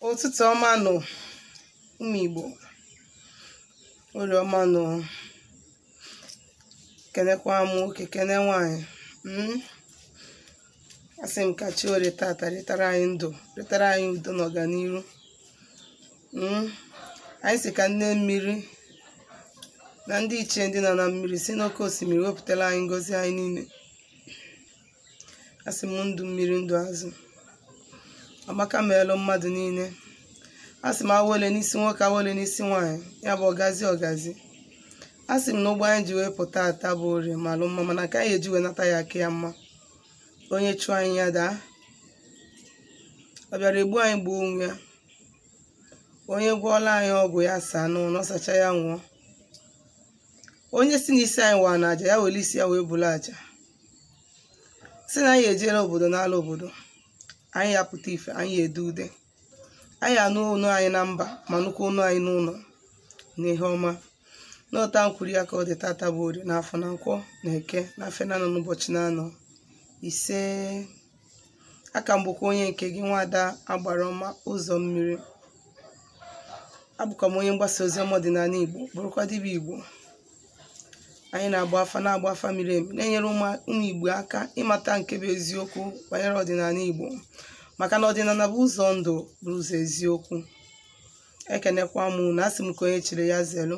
Ụtụtụ ọma nụ, ụmụ Igbo. Orie ọma nụ. Kenekwa m nwoke, kene nwaanyị. Asị m ka chi orie tata retara anyị ndụ, retara anyị udo na ọganiru. Anyị si ka nne mmiri na ndị ichie ndị nọ na mmiri si n'oké osimiri wepụtara anyị ngọzi anyị niile. Asị m ndụ mmiri, ndụ azụ. Amaka meelụ mmadụ niile. Asị m awele n'isi nwoke, awele n'isi nwaanyị, ya bụ ọgazi ọgazi. Asị m na ụgbọ anyị ji wee pụta ata bụ orie malụ mma, mana ka anyị eji wee nata ya aka ya mma. Onye chụọ anyị ya daa. Ọ bịara egbu anyị gbuo onwe ya. Onye gwọọla anyị ọgwụ ya saa n'ụlọ, sacha ya nwụọ. Onye si n'isi anyị waa na aja ya were isi ya wee buru aja. Si na anyị ejela obodo n'ala obodo. Anyị ya pụta ife, anyị edu ude. Anyị anụ onu anyị na mba ma nụkwa onu anyị n'ụlọ n'ihe ọma. N'ụta nkwuru ya ka ọ dị tata bụ orie n'afọ na nkwọ na eke na afọ na anọ n'ụbọchị na anọ. Ise, aka m bụkwa onye nke gị, nwaada agbara ọma ụzọ mmiri. Abụkwa m onye mgbasa ozi ọma ọdịnala Igbo, bụrụkwa dibịa Igbo. Anyị na-agba afa, na-agba afa miri emi, na-enyere ụmụ Igbo aka ịmata nke bụ eziokwu banyere ọdịnala Igbo, maka na ọdịnala bụ ụzọ ndụ, bụrụ ụzọ eziokwu. Ekenekwa m na asị m ka onye chiri ya zelu.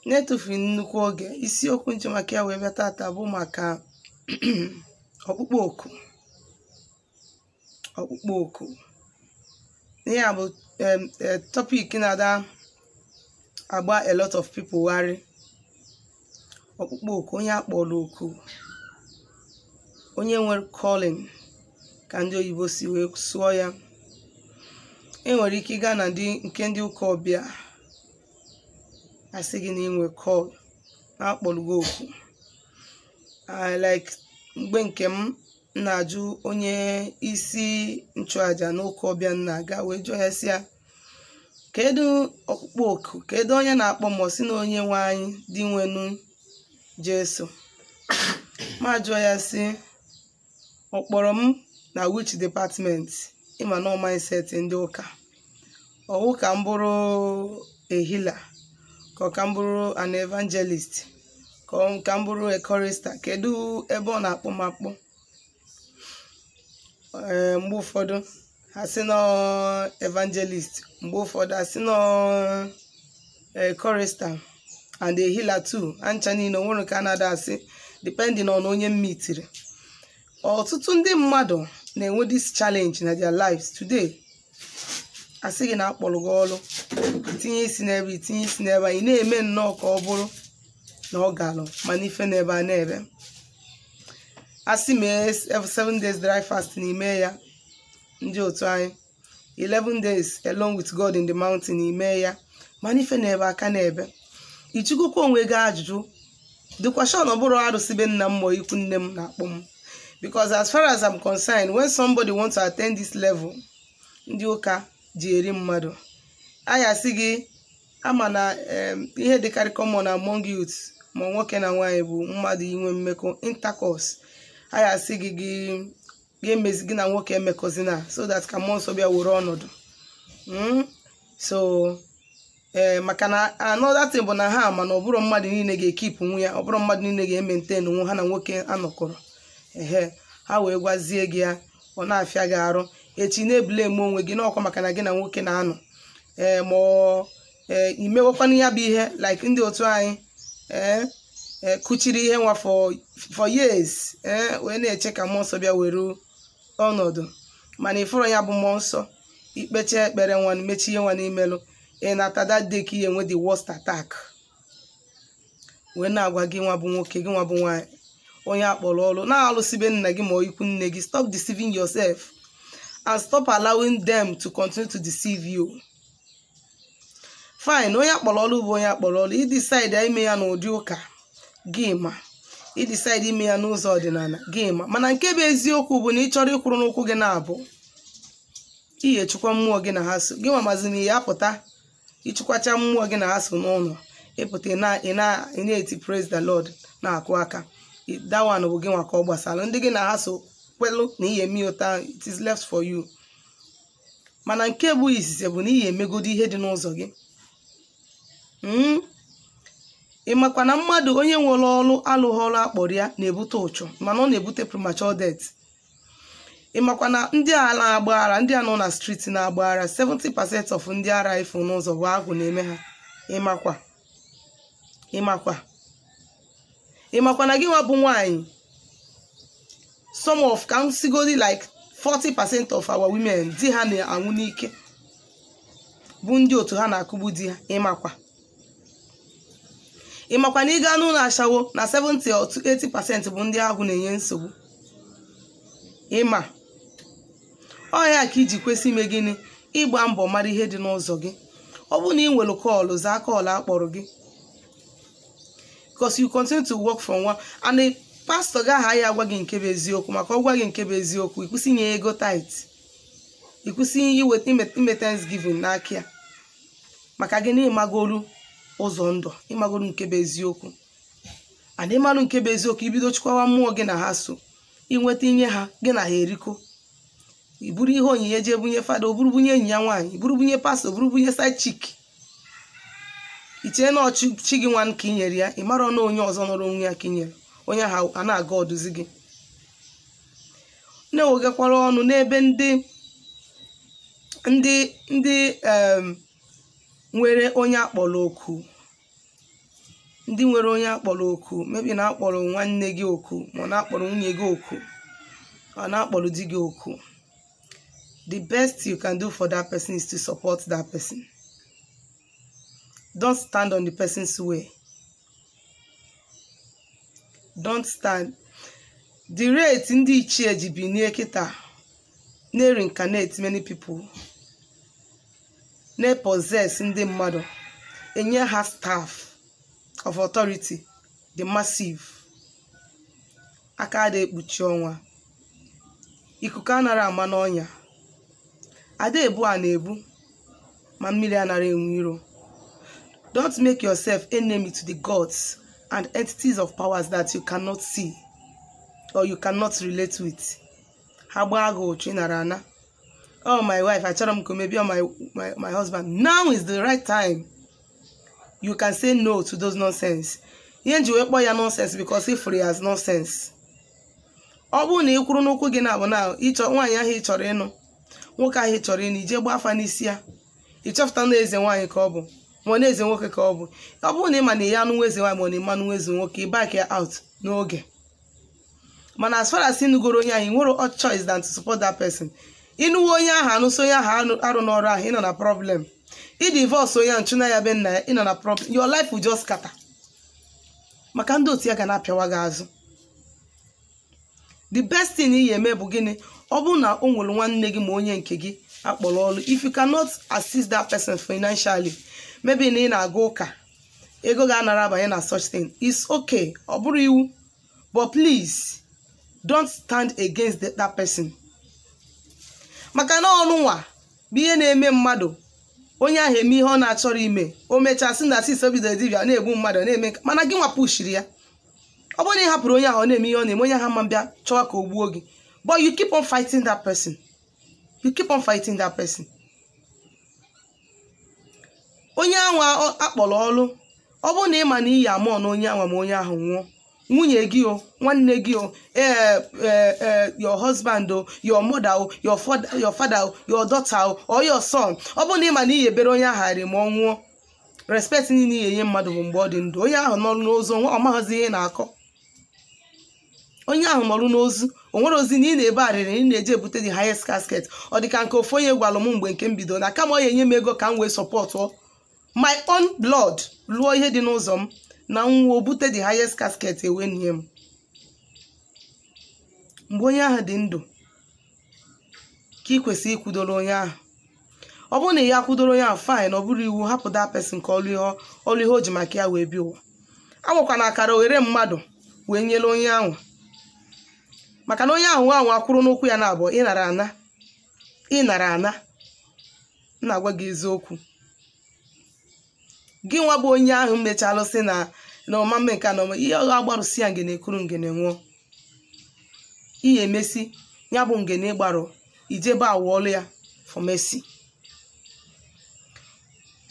Na-etufughị nnukwu oge, isiokwu nche maka ya wee bịa tata bụ maka ọkpụkpọ oku. Ọkpụkpọ oku ihe a bụ topic na-ada agba a lot of people gharị. Ọkpụkpọ oku, onye akpọrọ oku, onye nwere calling, ka ndị oyibo si wee sụọ ya. E nwere ike ịga na ndị nke ndị ụka ọbịa, asị gị na inwe call, na-akpọrọ gị oku. Like mgbe nke m na-ajụ onye isi nchụaja n'ụka ọbịa m na-aga, wee jụọ ya sị ya, kedu ọkpụkpọ oku, kedu onye na-akpọ m? Ọ sị na onye nwe anyị dị nwenu Jesu. Ma jụọ ya sị, ọ kpọrọ m na which department? Ịma na mindset ndị ụka, ọwụ ka m bụrụ a healer, ka ọ ka m bụrụ an evangelist, ka ọ ka m bụrụ a chorister? Kedu ebe ọ na-akpọ m akpọ? Ee, mgbe ụfọdụ ha sị nọ evangelist, mgbe ụfọdụ ha sị nọ chorister and a healer too. Ha ncha niile onwere ka a na-ada asị, depending on onye mmitiri. Ọtụtụ ndị mmadụ na-enwe this challenge na their lives today. Asị gị na akpọrọ gị ọrụ, itinye isi n'ebe, itinye isi n'ebe, ị na-eme nnọọ ka ọ bụrụ na ọ galụ, mana ife n'ebe a na-ebe. Asị mee 7 days dry fast n'ime ya, ndị otu anyị, 11 days alone with God in the mountain n'ime ya, mana ife n'ebe aka na-ebe. Ichukwu onwe gị ajụjụ dịkwa sure na ọ bụrụ arụsị be nna m ma ikwu nne m na-akpọ m? Because as far as I'm concerned, when somebody wants to attain this level ndị ụka ji eri mmadụ, aya sị gị ama na ihe dịkarị common among youths, ma nwoke na nwaanyị, bụ mmadụ inwe mmekọ, intercourse. Aya sị gị gị ga-emezi gị na nwoke emekọzina, so that ka mmụọ nsọ bịa were ọnọdụ. So ee, maka na another thing bụ na ha ma na ọ bụrụ mmadụ niile ga-ekipụ nwu ya, ọ bụrụ mmadụ niile ga-emaintain nwu ha na nwoke anọkọrọ ehe, ha wee gwazie gị ya, ọ na-afịa gị arụ. Echi na-ebule eme onwe gị n'ọkwa maka na gị na nwoke na-anọ, ee, ma ọ ee imewekwana ya bụ ihe, like ndị otu anyị ee kuchiri ihe nwa for years, ee, wee na-eche ka mmụọ nsọ bịa were ọnọdụ. Mana ịfụrụ ya bụ mmụọ nsọ, ikpecha ekpere nwa, mechie ihe nwa n'imelụ, ị na-ata that day ka ihe enwe the worst attack. Wee na-agwa gị nwa bụ nwoke, gị nwa bụ nwaanyị, onye akpọrọ ọrụ na-alụsibe nna gị ma ikwu nne gị, stop deceiving yourself and stop allowing them to continue to deceive you. Fine, onye akpọrọ ọrụ bụ onye akpọrọ ọrụ. Idecide ime ya n'ụdị ụka gị, ma idecide ime ya n'ụzọ ọdịnala gị, ma mana nke bụ eziokwu bụ na ị chọrọ ịkwụrụ n'ụkwụ gị na-abụ ihe chukwa mmụọ gị na ha so gị nwa mazi na ya apụta ịchụkwacha mmụọ gị na ha so n'ụlọ ịpụta, ị na-eti "Praise the Lord", na-akụ aka. That one bụ gị nwa ka ọ gbasara. Ndị gị na ha so kwelụ na ihe eme ụta, it is left for you. Mana nke bụ izizi bụ na ị ga-emegodo ihe dị n'ụzọ gị. Ị makwa na mmadụ onye nwere ọrụ alụghị ọrụ akpọrọ ya na-ebute ụchụ, mana ọ na-ebute premature death. Ị makwa na ndị a na-agba ara, ndị a nọ na street na-agba ara, 70% of ndị ara ifụ n'ụzọ bụ agwụ na-eme ha. Ị makwa na gị nwa bụ nwaanyị, some of ka m sigodi like 40% of our women, di ha na-anwụ n'ike bụ ndị otu ha na-akụgbu di ha. Ịmakwa na ị gaa n'ụlọ ashawo na 70 or 80% bụ ndị agwụ na-enye nsogbu. Ịma ọ ya ka iji kwesị ime gịnị? Ịgba mbọ mara ihe dị n'ụzọ gị. Ọ bụrụ na ị nwere call, zaa call akpọrọ gị, because you continue to work from one and the pastor gaghị ya agwa gị nke bụ eziokwu, maka ọ gwa gị nke bụ eziokwu, ịkwụsị inye ego tithe, ịkwụsị iweta ime thanksgiving n'aka ya. Maka gị na ịmagolu ụzọ ndụ, ịmagolu nke bụ eziokwu, and ịmalụ nke bụ eziokwu, ibido chịkwawa mmụọ gị na ha so inweta inye ha, gị na ha eriko. Iburu ihe onyinye jee bunye fada, o buru bunye enyi ya nwaanyị, iburu bunye pastor, o buru bunye side chick. Ichee na ọchị chi gị nwa ka i nyere ya. Ị mara na onye ọzọ nọrọ onwe ya ka i nyere onye ahụ a na-aga ọdụzi gị. Na-ewegakwara ọnụ n'ebe ndị nwere onye akpọrọ oku, ndị nwere onye akpọrọ oku, mebi na akpọrọ nwanne gị oku, ma ọ na-akpọrọ nwunye gị oku, ọ na-akpọrọ di gị oku. The best you can do for that person is to support that person. Don't stand on the person's way. Don't stand. The rate ndị ichie ji binie kịta na-reincarnate many people, na-possess ndị mmadụ, enye ha staff of authority, the massive aka ada ekpuchi ọnwa, ikuku anara ama n'ọnya, ada ebu a na-ebu ma mmiri anara enwe iro. Don't make yourself enemy to the gods and entities of powers that you cannot see or you cannot relate with. Ha gbaa gị ụchụ, ị nara ana. Oh, my wife, achọrọ m ka o mebie my husband. Now is the right time you can say no to those nonsense. Ihe nji wee kpọọ ya nonsense, because ifuru ya as nonsense. Ọ bụrụ na ị kwuru n'ụkwụ gị na-abụ na ịchọ nwaanyị ahụ ị chọrọ ịnụ, nwoke ahụ ị chọrọ ịnụ, ije gbaa afa n'isi ya, ịchọpụta na eze nwaanyị ka ọ bụ, ma ọ na eze nwoke ka ọ bụ. Ọ bụrụ na ị ma na ya anụ eze nwaanyị, ma ọ na ịma anụ eze nwoke, ị back ya out n'oge. Mana as far as ịnụgoro onye ahụ, ị nwere other choice than to support that person. Ịnụwe onye ahụ, anụso onye ahụ arụ n'ọrụ ahụ, ịnọ na problem. Ị divorce onye ahụ, nchụna ya be nna ya, ịnọ na problem. Your life will just scatter, maka ndị otu ya ga na-apịawa gị azụ. The best thing ị ga-eme bụ gịnị? Ọ bụrụ na o nwere nwanne gị ma onye nke gị akpọrọ ọrụ, if you cannot assist that person financially, maybe na ị na-aga ụka, ego ga-anara abanye na such thing, it's okay, ọ bụrụ iwu, but please don't stand against that person, maka na ọnụ nwa bụ ihe na-eme mmadụ, onye ahụ eme ihe ọ na-achọrọ ime, o mechaa sị na sis bidoro dibịa na-egbu mmadụ na-eme. Mana gị nwa pushiri ya. Ọ bụrụ na ị hapụrụ onye ahụ ọ na-eme ihe ọ na-eme, onye ahụ ma bịa chọwa ka o gbuo gị. But you keep on fighting that person, you keep on fighting that person. Onye anwa akpọrọ ọlụ, ọ bụrụ na ị ma na iyi amụọ na onye anwa, ma onye ahụ nwụọ, nwunye gị o, nwanne gị o, ee, your husband o, your mother o, your father o, your daughter o, or your son, ọ bụrụ na ị ma na iyi ebere onye ahụ arị ma ọ nwụọ, respect niile iyi enye mmadụ bụ mgbe ọ dị ndụ. Onye ahụ nọrụ n'ozu, ọ maghịzi ihe na-akọ. Onye ahụ nọrụ n'ozu, o nwere ozi na ị na-ebe arịrị, ị na-eje ebute the highest casket. Ọ dị ka nke ofu onye gwalụ m mgbe nke m bido na kama ọ ya enye m ego ka m wee supportụọ my own blood, lụọ ihe dị n'ụzọ m na nwa, o bute the highest casket ewe nie m. Mgbe onye ahụ dị ndụ ka ị kwesịrị ịkwudoro onye ahụ. Ọ bụrụ na ya akwudoro onye ahụ, fine. Ọ bụrụ iwu, hapụ that person ka ọlụ ihe o ji maka ya wee bịa ụwa. Anwakwa na akara oghere mmadụ wee nyere onye ahụ, maka na onye ahụ nwa anwa kwụrụ n'ụkwụ ya na abụọ, ịnara ana, ịnara ana. M na-agwa gị eziokwu, gị nwa bụ onye ahụ mechalụ sị na ọma mme nke a na ọma ihe ọ agbarụsi ya ngene ekuru ngene nwụọ, ihe emesi ya bụ ngene ịgbarụ ijebe awụọlụ ya for mercy.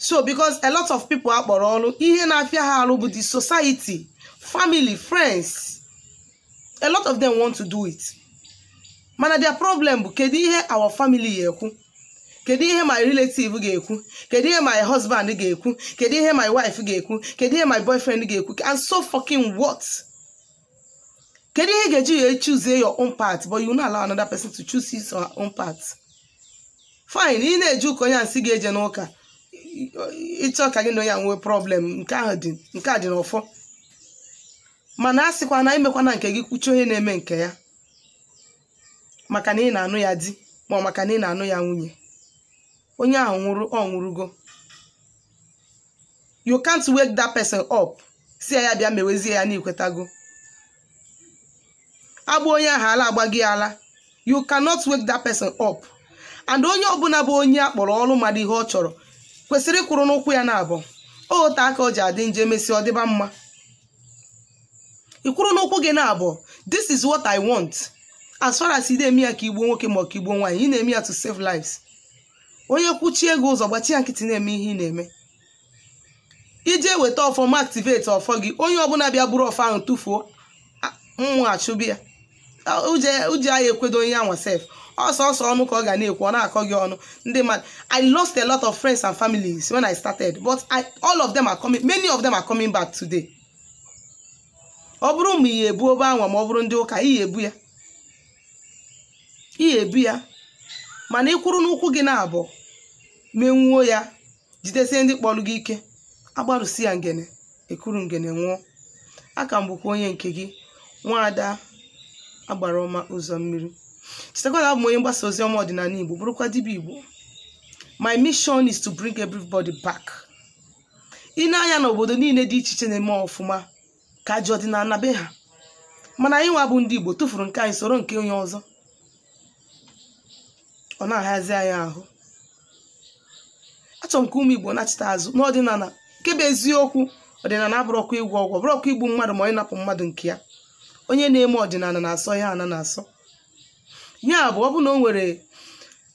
So because a lot of people akpọrọ ọrụ, ihe na-afịa ha arụ bụ the society, family, friends. A lot of them want to do it, mana their problem bụ, kedu ihe our family ga-ekwu? Kedu ihe my relative ga-ekwu? Kedu ihe my husband ga-ekwu? Kedu ihe my wife ga-ekwu? Kedu ihe my boyfriend ga-ekwu? And so fucking what? Kedu ihe ga-eji ya choose your own path, but you no allow another person to choose his or her own path? Fine, ị na-eje ụka, onye nsị ga-eje n'ụka, ịchọ ka gị na onye a nwee problem, nke ahụ dị, nke a dị n'ọfọ. Mana a sịkwa na imekwana nke gị kwuchie onye na-eme nke ya, maka na ị na-anụ ya di, ma ọ maka na ị na-anụ ya nwunye. Onye ahụ nwụrụ, ọ nwụrụgo. You can't wake that person up, si ya bịa mewezie ya na ikwetago. Agba onye ahụ ala, agba gị ala. You cannot wake that person up. And onye ọbụla bụ onye a kpọrọ ọrụ mmadụ, ihe ọ chọrọ kwesịrị ịkwụrụ n'ụkwụ ya na-abụ ote aka o ji adị nje emesi ọ dịba mma. Ịkwụrụ n'ụkwụ gị na-abụ, this is what I want. As far as ị na-eme ya ka igbuo nwoke ma ọ ka igbuo nwaanyị, ị na-eme ya to save lives. Onye kwuchie ego ụzọ, gbachi ya nkịtị, na-eme ihe ị na-eme. Ije weta ọfọ ma activate ọfọ gị, onye ọbụla bịa buru ọfọ ahụ tụfuo, mmụọ achụbi ya. Uche ya ekwedo onye anwa sef, ọsọ ọsọ ọnụ ka ọ ga na-ekwu, ọ na-akọ gị ọnụ ndị mmadụ. I lost a lot of friends and families when I started, but all of them are coming, many of them are coming back today. Ọ bụrụ ma ihe ebu obe anwa, ma ọ bụrụ ndị ụka, ihe ebu ya, ihe ebu ya. Mana ịkwụrụ n'ụkwụ gị na-abụ, menwuo ya, jidesie ndị kpọrọ gị ike, agbarụsi ya ngene, ekuru ngene nwụọ. Aka m bụkwa onye nke gị, nwaada Agbara Ọma Ụzọ Mmiri. Chetakwa na abụ m onye mgbasa ozi ọma ọdịnala Igbo, bụrụkwa dibịa Igbo. My mission is to bring everybody back. Ị na-anya n'obodo niile dị iche iche na-eme ọfụma ka ji ọdịnala be ha, mana anyị nwa bụ ndị Igbo tụfuru nke anyị, soro nke onye ọzọ. Ọ na-ahazi anyị ahụ. Achọrọ m ka ụmụ Igbo nachite azụ n'ọdịnala, nke bụ eziokwu. Ọdịnala abụrọkwa ịgwọ ọgwụ, bụrọkwa igbu mmadụ ma onye napụ mmadụ nke ya. Onye na-eme ọdịnala na-asọ ya, ana na-asọ ya. Bụ ọ bụ na o nwere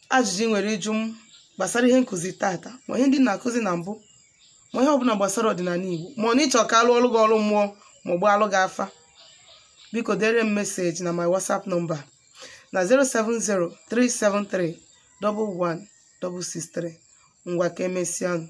ajụjụ ị nwere ịjụ m gbasara ihe nkụzi tata, ma ihe ndị na-akụzi na mbụ, ma ihe ọbụla gbasara ọdịnala Igbo, ma ọ na ịchọ ka alụ ọrụ gị ọrụ mmụọ, ma ọ bụ alụ gị afa, biko dere m message na my WhatsApp number na 07037311663. Ngwa, ka emesịanụ.